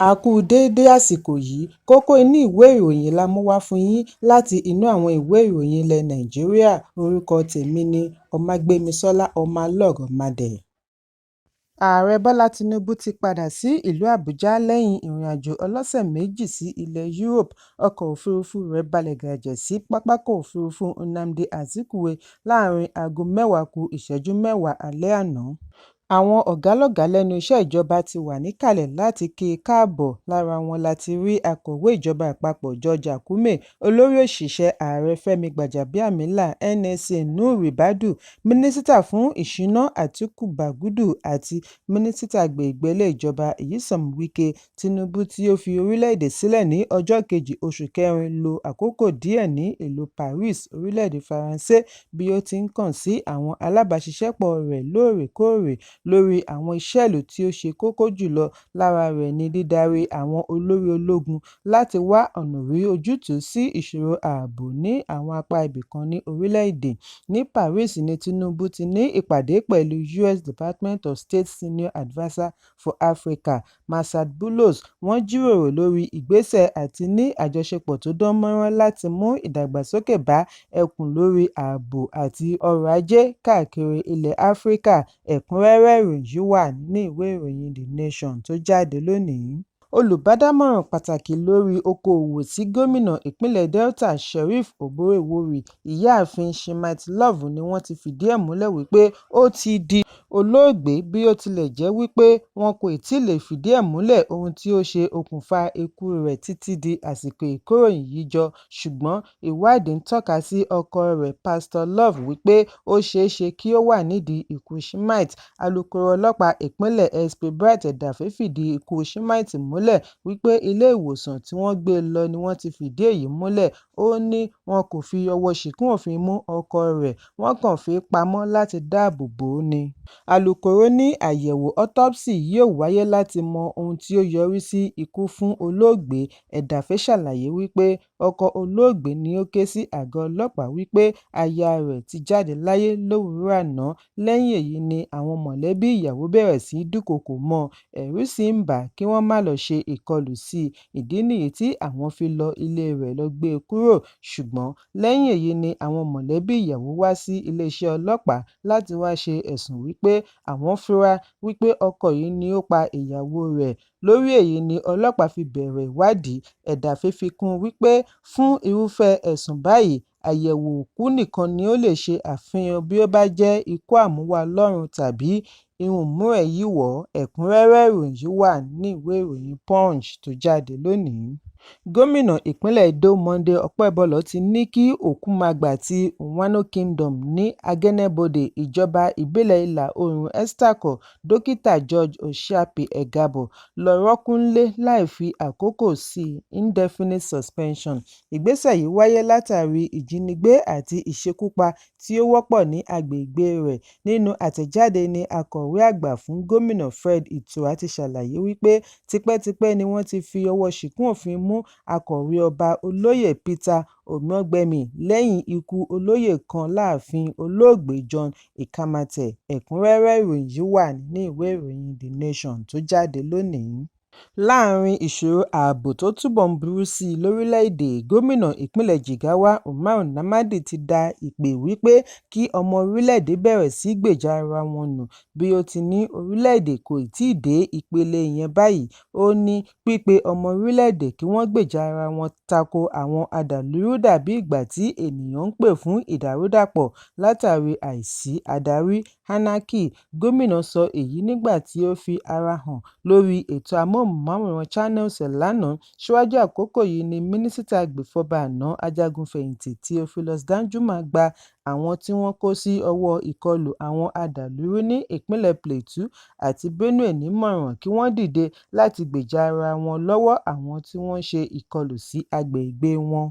A kú déédé àsìkò yìí. Kókó inú ìwé ìròyìn la mú wá fún yín láti inú àwọn ìwé ìròyìn ilẹ̀ Nàìjíríà. Orúkọ tèmi ni Ọmágbémisọ́lá Ọmọlọ́rọ̀mádé. Ààrẹ Bọ́lá Tinubu ti padà sí ìlú Àbújá lẹ́yìn ìrìnàjò ọlọ́sẹ̀ 2 sí ilẹ̀ Europe. Ọkọ̀ òfurufú rẹ̀ balẹ̀ gàjẹ̀ sí pápákọ̀ òfurufú Nnamdi Azikiwe láàárín aago 9:50 alẹ́ àná. Àwọn ọ̀gálọ́gàá lẹ́nu iṣẹ́ ìjọba ti wà níkàlẹ̀ láti kí i káàbọ̀. Lára wọn la ti rí Akọ̀wé Ìjọba Àpapọ̀ George Akume, Olórí Òṣìṣẹ́ Ààrẹ Fẹ́mi Gbàjàbíàmílà, NSA Nuhu Ribadu, Mínísítà fún Ìṣúná Àtíkù Bágúdù àti Mínísítà Agbègbè Ìjọba Nyesom Wike. Tinubu tí ó fi orílẹ̀-èdè sílẹ̀ ní ọjọ́ 2 oṣù kẹrin lo àkókò díẹ̀ ní ìlú Paris, orílẹ̀-èdè Faransé, bí ó ti ń kàn sí àwọn alábàáṣiṣẹ́pọ̀ rẹ̀ lóòrèkóòrè lórí àwọn iṣẹ́ ìlú tí ó ṣe kókó jùlọ. Lára rẹ̀ ní dídarí àwọn olórí ológun láti wá ọ̀nà rí ojútùú sí ìṣòro ààbò ní àwọn apá ibìkan ní orílẹ̀-èdè. Ní Paris ní Tinubu ti ní ìpàdé pẹ̀lú US Department of State Senior Adviser for Africa, Massad Boulos. Wọ́n jíròrò lórí ìgbésẹ̀ àti ní àjọṣepọ̀ tó dán mọ́rán láti mú ìdàgbàsókè bá ẹkùn lórí ààbò àti ọrọ̀ ajé káàkiri ilẹ̀ Áfíríkà. Ẹ̀kúnrẹ́rẹ́ ìròyìn yìí wà nínú ìwé ìròyìn The Nation tó jáde lónìí. Olùbádámọ̀ràn pàtàkì lórí okò-òwò sí gómìnà ìpínlẹ̀ Delta Sheriff Oborevwori, Ìyáàfin Shimite Love ni wọ́n ti fìdí ẹ̀ múlẹ̀ wípé ó ti di olóògbé, bí ó tilẹ̀ jẹ́ wípé wọn kò tíì lè fìdí ẹ̀ múlẹ̀ ohun tí ó ṣe okùnfà ikú rẹ̀ títí di àsìkò ìkóròyìn yìí jọ, ṣùgbọ́n ìwádìí ń tọ́ka sí ọkọ rẹ̀ Pastor Love wípé ó ṣeéṣe kí ó wà nídìí ikú Shimite. Alukoro ọlọ́pàá ìpínlẹ̀ SP Bright Edafe fìdí ikú Shimite múlẹ̀ wípé ilé ìwòsàn tí wọ́n gbé lọ ni wọ́n ti fìdí èyí múlẹ̀. Ó ní wọn kò fi ọwọ́ ṣìkún òfin mú ọkọ rẹ̀, wọ́n kàn fi í pamọ́ láti dáàbò bò ó ni. Alūkkóró ní àyẹ̀wò autopsy yóò wáyé láti mọ ohun tí ó yọrí sí ikú fún olóògbé. Edafe ṣàlàyé wípé ọkọ olóògbé ni ó ké sí àgọ́ ọlọ́pàá wípé aya rẹ̀ ti jáde láyé lówùúrọ̀ àná. Lẹ́yìn èyí ni àwọn mọ̀lẹ́bí ìyàwó bẹ̀rẹ̀ sí í dúnkookò mọ́ ọn, ẹ̀rù sì ń bà á kí wọ́n má lọ ṣe ìkọlù sí i. Ìdí nìyí tí àwọn fi lọ ilé rẹ̀ lọ gbé e kúrò. Ṣùgbọ́n lẹ́yìn èyí ni àwọn mọ̀lẹ́bí ìyàwó wá sí iléeṣẹ́ ọlọ́pàá láti wáá ṣe ẹ̀sùn wípé àwọn fura wípé ọkọ yìí ni ó pa ìyàwó rẹ̀. Lórí èyí ni ọlọ́pàá fi bẹ̀rẹ̀ ìwádìí. Edafe fi kún un wípé fún irúfẹ́ ẹ̀sùn báyìí, àyẹ̀wò òkú nìkan ni ó lè ṣe àfihàn bí ó bá jẹ́ ikú àmúwá Ọlọ́run tàbí ìhùnmúrẹ̀yíwọ̀ọ́. Ẹ̀kúnrẹ́rẹ́ ìròyìn yìí wà nínú ìwé ìròyìn Punch tó jáde lónìí. Gómìnà ìpínlẹ̀ Edo Monday Okpebholo ti ní kí Òkúmagbà ti Unwano Kingdom ní Agenebode, ìjọba ìbílẹ̀ Ìlà-Oòrùn Etsako, Dókítà George Osiape Egabo, lọ rọ́kùn-ún láì fi àkókò sí indefinite suspension. Ìgbésẹ̀ yìí wáyé látàrí ìjínigbé àti ìṣekúpa tí ó wọ́pọ̀ ní agbègbè rẹ̀. Nínú àtẹ̀jáde ní Akọ̀wé Àgbà fún Gómìnà Fred Itua ti ṣàlàyé wípé tipẹ́tipẹ́ ni wọ́n ti fi ọwọ́ ṣìkún òfin mú Akọ̀wé Ọba Olóyè Peter Omogbemi lẹ́yìn ikú olóyè kan láàfin, Olóògbé John Ikamate. Ẹ̀kúnrẹ́rẹ́ ìròyìn yìí wà nínú ìwé ìròyìn The Nation tó jáde lónìí. Láàrin ìṣòro ààbò tó túbọ̀ ń burú sí i lórílẹ̀-èdè, gómìnà ìpínlẹ̀ Jigawa Umar Namadi ti dá ìpè wípé kí ọmọ orílẹ̀-èdè bẹ̀rẹ̀ sí í gbèjà ara wọn nù, bí ó ti ní orílẹ̀-èdè kò tíì dé ìpele yẹn báyìí. Ó ní pípe ọmọ orílẹ̀-èdè kí wọ́n gbèjà ara wọn tako àwọn adàlúrú dàbí ìgbà tí ènìyàn ń pè fún ìdàrúdàpọ̀ látàrí àìsí adarí anarchy. Gómìnà sọ èyí nígbà tí ó fi ara hàn lórí ètò amóhùnmáwòrán Channels lánàá. Síwájú àkókò yìí ni Mínísítà agbèfọ́ba àná, ajagun-fẹ̀yìntì Theophilus Danjuma, gba àwọn tí wọ́n kó sí ọwọ́ ìkọlù àwọn adàlúrú ní ìpínlẹ̀ Plateau àti Benue nímọ̀ràn kí wọ́n dìde láti gbèjà ara wọn lọ́wọ́ àwọn tí wọ́n ń ṣe ìkọlù sí agbègbè wọn.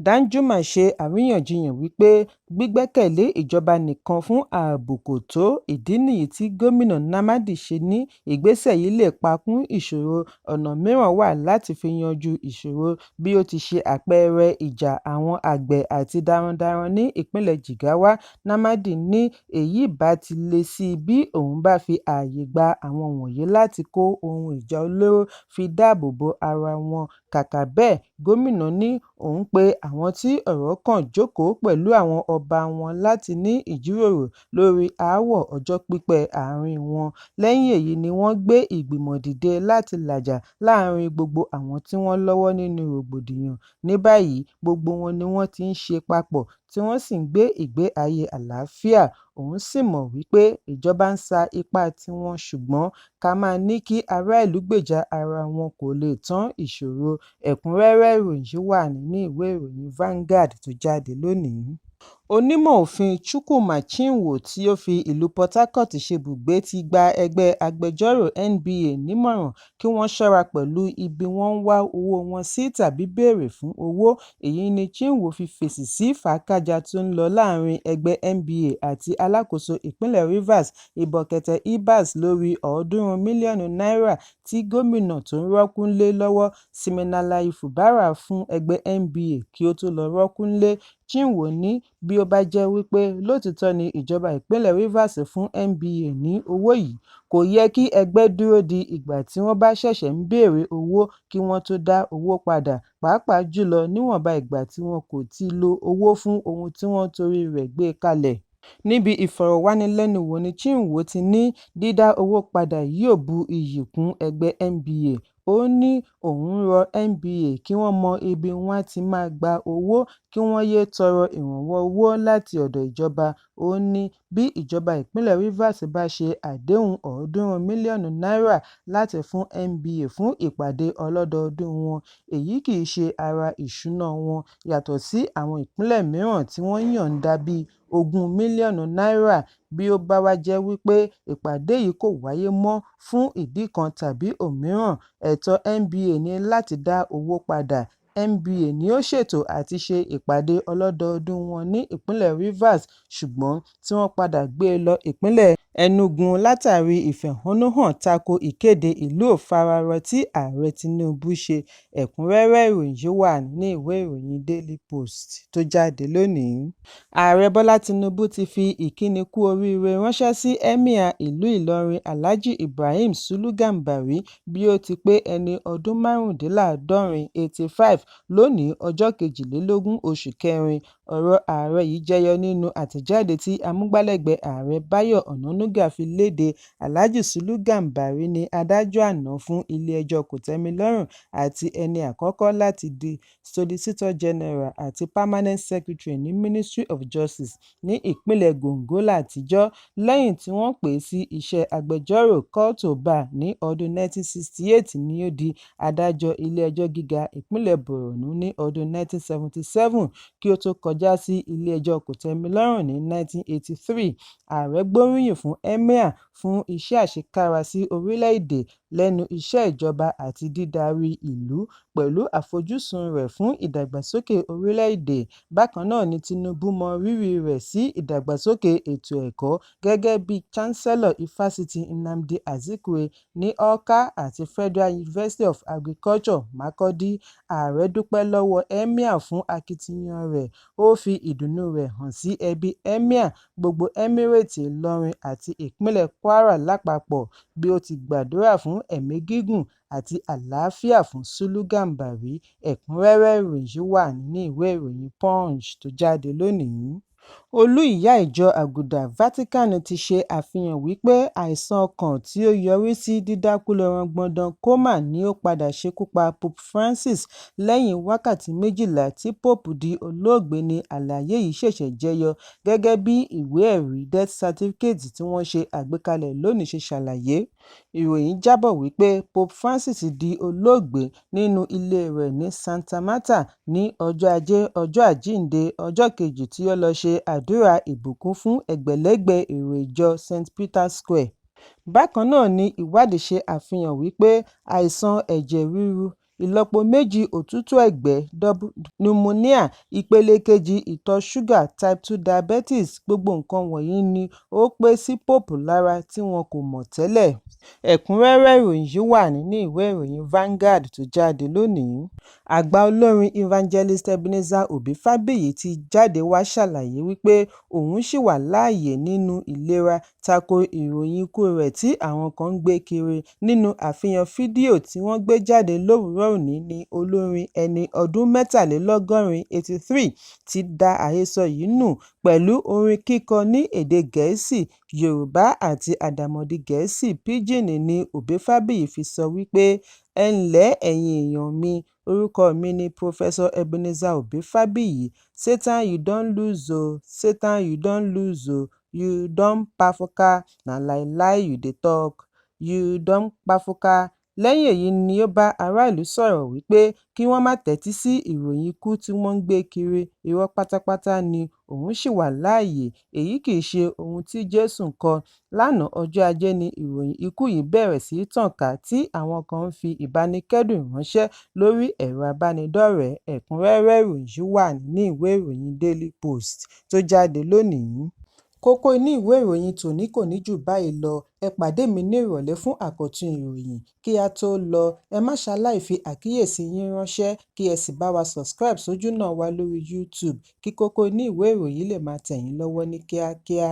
Danjuma ṣe àríyànjiyàn wípé gbígbẹ́kẹ̀lé ìjọba nìkan fún ààbò kò tó, ìdí nìyí tí Gómìnà Namadi ṣe ní ìgbésẹ̀ yìí lè pa kún ìṣòro, ọ̀nà mìíràn wà láti fi yanjú ìṣòro bí ó ti ṣe àpẹẹrẹ ìjà àwọn àgbẹ̀ àti darandaran ní ìpínlẹ̀ Jigawa. Namadi ní èyí ìbá ti le sí i bí òun bá fi àyè gba àwọn wọ̀nyí láti kó ohun ìjà olóró fi dáàbò bo ara wọn, kàkà bẹ́ẹ̀, gómìnà ní òun pé àwọn tí ọ̀rọ̀ kàn jókòó pẹ̀lú àwọn ọba wọn láti ní ìjíròrò lórí aáwọ̀ ọjọ́ pípẹ́ àárín wọn, lẹ́yìn èyí ni wọ́n gbé ìgbìmọ̀ dìde láti làjà láàárín gbogbo àwọn tí wọ́n lọ́wọ́ nínú rògbòdìyàn, ní báyìí gbogbo wọn ni wọ́n ti ń ṣe papọ̀ tí wọ́n sì ń gbé ìgbé ayé àlàáfíà, òun sì mọ̀ wípé ìjọba ń sa ipá tiwọn ṣùgbọ́n ká máa ní kí ará ìlú gbèjà ara wọn kò lè tán ìṣòro. Ẹ̀kúnrẹ́rẹ́ ìròyìn yìí wà nínú ìwé ìròyìn Vanguard tó jáde lónìí. Onímọ̀ òfin Chukwuma Chinwo tí ó fi ìlú Port Harcourt ṣebùgbé ti gba ẹgbẹ́ agbẹjọ́rò NBA nímọ̀ràn kí wọ́n ṣọ́ra pẹ̀lú ibi wọ́n ń wá owó wọn sí tàbí béèrè fún owó. Èyí ni Chinwo fi fèsì sí fàákájaa tó ń lọ láàárín ẹgbẹ́ NBA àti alákòóso ìpínlẹ̀ Rivers Ibokete Ibas lórí ₦300 mílíọ̀nù tí gómìnà tó ń rọ́kùn nílé lọ́wọ́ Siminalayi Fubara fún ẹgbẹ́ NBA kí ó tó lọ rọ́kùn nílé. Chinwo ní bí ó bá jẹ́ wípé lóòtítọ́ ni ìjọba ìpínlẹ̀ Rivers fún NBA ní owó yìí, kò yẹ kí ẹgbẹ́ dúró di ìgbà tí wọ́n bá ṣẹ̀ṣẹ̀ ń béèrè owó kí wọ́n tó dá owó padà, pàápàá jùlọ níwọ̀nba ìgbà tí wọn kò ti lo owó fún ohun tí wọ́n torí rẹ̀ gbé e kalẹ̀. Níbi ìfọ̀rọ̀wánilẹ́nuwò ní Chinwo ti ní dídá owó padà yóò bu iyì kún ẹgbẹ́ NBA. Ó ní òun rọ NBA kí wọ́n mọ ibi wọ́n á ti máa gba owó kí wọ́n yéé tọrọ ìrànwọ́ owó láti ọ̀dọ̀ ìjọba. Ó ní bí ìjọba ìpínlẹ̀ Rivers bá ṣe àdéhùn ₦300 mílíọ̀nù láti fún NBA fún ìpàdé ọlọ́dọọdún wọn, èyí kì í ṣe ara ìṣúná wọn, yàtọ̀ sí àwọn ìpínlẹ̀ mìíràn tí wọ́n yọ̀ǹda bíi ₦20 mílíọ̀nù. Bí ó bá wá jẹ́ wípé ìpàdé yìí kò wáyé mọ́ fún ìdí kan tàbí òmíràn, ẹ̀tọ́ NBA ní láti dá owó padà. NBA ni ó ṣètò àti ṣe ìpàdé ọlọ́dọọdún wọn ní ìpínlẹ̀ Rivers ṣùgbọ́n tí wọ́n padà gbé e lọ ìpínlẹ̀ Enugu látàrí ìfẹ̀hónúhàn tako ìkéde ìlú òfararọ tí Ààrẹ Tinubu ṣe. Ẹ̀kúnrẹ́rẹ́ ìròyìn yìí wà nínú ìwé ìròyìn Daily Post tó jáde lónìí. Ààrẹ Bọ́lá Tinubu ti fi ìkíni kú oríire ránṣẹ́ sí Emir ìlú Ìlọrin Alhaji Ibrahim Sulu Gambari bí ó ti pé ẹni ọdún márùndínláàádọ́rin 85 lónìí ọjọ́ 22 oṣù kẹrin. Ọ̀rọ̀ ààrẹ yìí jẹyọ nínú àtẹ̀jáde tí amúgbálẹ́gbẹ̀ẹ́ ààrẹ Báyọ̀ Ọ̀nànúgà fi lédè. Alhaji Sulu Gambari ní adájọ́ àná fún ilé-ẹjọ́ kòtẹ́milọ́rùn àti ẹni àkọ́kọ́ láti di Solicitor General àti Permanent Secretary ní Ministry of Justice ní ìpínlẹ̀ Gongola àtijọ́, lẹ́yìn tí wọ́n pè é sí iṣẹ́ agbẹjọ́rò Call to Bar ní ọdún 1968 ni ó di adájọ́ ilé-ẹjọ́ gíga ìpínlẹ̀ Borno ní ọdún 1977 kí ó tó kọjá sí ilé-ẹjọ́ kòtẹ́milọ́rùn ní 1983. Ààrẹ gbóríyìn fún Emir fún iṣẹ́ àṣekára sí orílẹ̀-èdè lẹ́nu iṣẹ́ ìjọba àti dídarí ìlú pẹ̀lú àfojúsùn rẹ̀ fún ìdàgbàsókè orílẹ̀-èdè. Bákan náà ni Tinubu mọ rírì rẹ̀ sí ìdàgbàsókè ètò ẹ̀kọ́ gẹ́gẹ́ bí Chancellor Ifásitì Nnamdi Azikiwe ní Awka àti Federal University of Agriculture, Makurdi. Ààrẹ dúpẹ́ lọ́wọ́ Emir fún akitiyan rẹ̀, ó fi ìdùnnú rẹ̀ hàn sí ẹbí Emir, gbogbo Emirate Ìlọrin àti ìpínlẹ̀ Kwara lápapọ̀ bí ó ti gbàdúrà fún ẹ̀mí gígùn àti àlàáfíà fún Sulu Gambari. Ẹ̀kúnrẹ́rẹ́ ìròyìn yìí wà nínú ìwé ìròyìn Punch tó jáde lónìí. Olú ìyá ìjọ Àgùdà Vatican ti ṣe àfihàn wípé àìsàn ọkàn tí ó yọrí sí dídákú lọ rangbọndan kómà ni ó padà ṣekú pa Pope Francis lẹ́yìn wákàtí 12 tí Pope di olóògbé ní àlàyé yìí ṣẹ̀ṣẹ̀ jẹyọ gẹ́gẹ́ bí ìwé ẹ̀rí death certificate tí wọ́n ṣe àgbékalẹ̀ lónìí ṣe ṣàlàyé. Ìròyìn jábọ̀ wípé Pope Francis di olóògbé nínú ilé rẹ̀ ní Santa Marta ní ọjọ́ Ajé ọjọ́ Àjíǹde, ọjọ́ kejì tí ó lọ ṣe àdúrà ìbùkún fún ẹgbẹ̀lẹ́gbẹ̀ èrò ìjọ St. Peter's Square. Bákan náà ni ìwádìí ṣe àfihàn wípé àìsàn ẹ̀jẹ̀ ríru Ìlọ́po méjì òtútù ẹ̀gbẹ double pneumonia, ìpele kejì ìtọ̀ ṣúgà type 2 diabetes, gbogbo nǹkan wọ̀nyí ni ó pé sí Pope lára tí wọn kò mọ̀ tẹ́lẹ̀. Ẹ̀kúnrẹ́rẹ́ ìròyìn yìí wà nínú ìwé ìròyìn Vanguard tó jáde lónìí. Àgbà olórin Evangelist Ebenezer Obey Fábíyì ti jáde wá ṣàlàyé wípé òun ṣì wà láàyè nínú ìlera tako ìròyìn ikú rẹ̀ tí àwọn kan ń gbé kiri. Nínú àfihàn fídíò tí wọ́n gbé jáde lówùúrọ̀ òní ní olórin ẹni ọdún 83 83 ti da àhesọ yìí nù pẹ̀lú orin kíkọ ní èdè Gẹ̀ẹ́sì, Yorùbá àti àdàmọ̀dì Gẹ̀ẹ́sì Pidgin ní Obey Fábíyì fi sọ wípé "Ẹ ǹlẹ́ ẹ̀yin èèyàn mi, orúkọ mi ni Professor Ebenezer Obey Fábíyì. Satan you don lose o, Satan you don lose o, you don kpafuka, na lie lie you dey talk, you don kpafuka." Lẹ́yìn èyí ni ó bá ará ìlú sọ̀rọ̀ wípé kí wọ́n má tẹ́tí sí ìròyìn ikú tí wọ́n ń gbé kiri, irọ́ pátápátá ni, òun ṣì wà láàyè, èyí kì í ṣe ohun tí Jésù kọ́. Lánàá ọjọ́ Ajé ni ìròyìn ikú yìí bẹ̀rẹ̀ sí í tàn ká tí àwọn kan ń fi ìbánikẹ́dùn ránṣẹ́ lórí ẹ̀rọ ìbánidọ́rẹ̀ẹ́. Ẹ̀kúnrẹ́rẹ́ ìròyìn yìí wà nínú ìwé ìròyìn Daily Post tó jáde lónìí. Kókó inú ìwé ìròyìn tòní kò ní jù báyìí lọ. Ẹ pàdé mi ní ìrọ̀lẹ́ fún àkọ́tún ìròyìn. Kí á tó lọ, ẹ má ṣaláì fi àkíyèsí yín ránṣẹ́ kí ẹ sì bá wa subscribe sójúnà wa lórí YouTube kí kókó inú ìwé ìròyìn lè máa tẹ̀ yín lọ́wọ́ ní kíákíá.